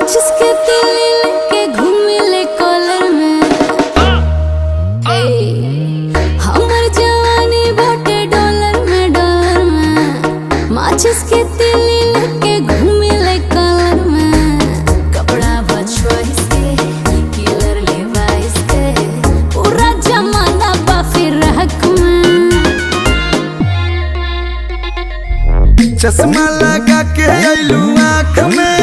माचिस के तिली लेके घूमे कॉलर में। हमर जवानी बाटे डॉलर में, डॉलर में। माचिस के तिली लेके घूमे कॉलर में। कपड़ा बचवाइस के, किलर लेवाइस के, पूरा जमाना बा फिर हक में। चश्मा लगा के आइलू आँख में,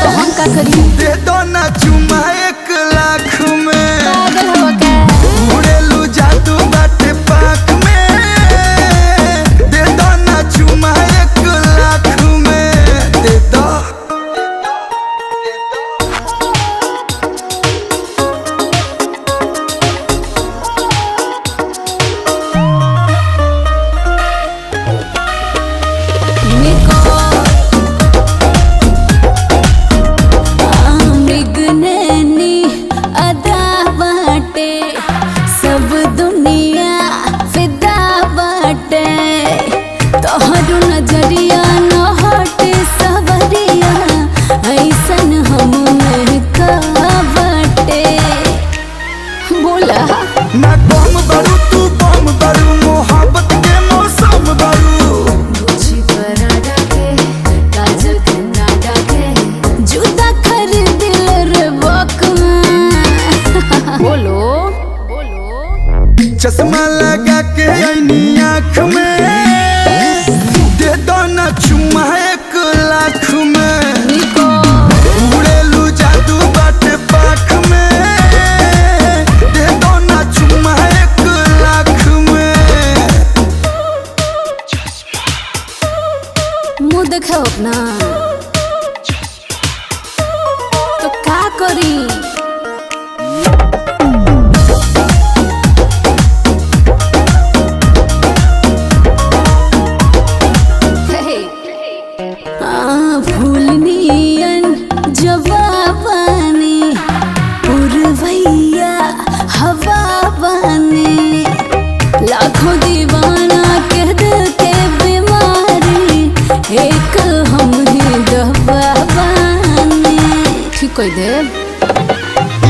तो हम का करी? दे दो ना चुमा 1 लाख में। पागल हो का? उड़ेलू जादू बाटे पाख में, दे दो ना चुमा 1 लाख में। दे दो। सब दुनिया फिदा बाटे, तोहरो नजरिया न हटे सवरिया, ऐसन हम में का बाटे। बोला ना कम बारू तू बम बारू, मोहब्बत के मौसम बारू। गुची पराठा के, काजल के नाडा के, जूता खरीद ले रे वॉक में। बोलो चश्मा लगा के आईनी आँख में, दे दो ना चुमा 1 लाख में। उड़ेलू जादू बाटे पाख में, दे दो ना चुमा 1 लाख में। मुँह देखाओ अपना तो का करी? फूलनियन जवाबानी, पुरवैया हवा बानी, लाखों दीवाना के दिल के बीमारी, एक हम ही दवा बानी। ठीक कोई देव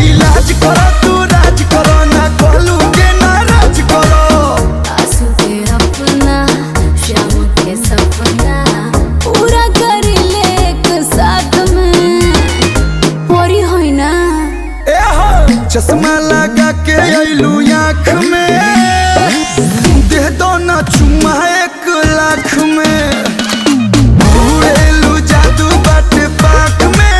इलाज करो तू राज करो ना, कहलू के नाराज करो। आंसू के अपना, श्याम के सपना पूरा कर ले एक साथ में। पूरी होई ना। ए हो चश्मा लगा के आइलू आँख में, दे दो ना चुमा 1 लाख में। उड़ेलू जादू बाटे पाख में,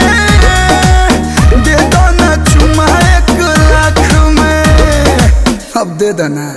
दे दो ना चुमा 1 लाख में। अब दे दो ना।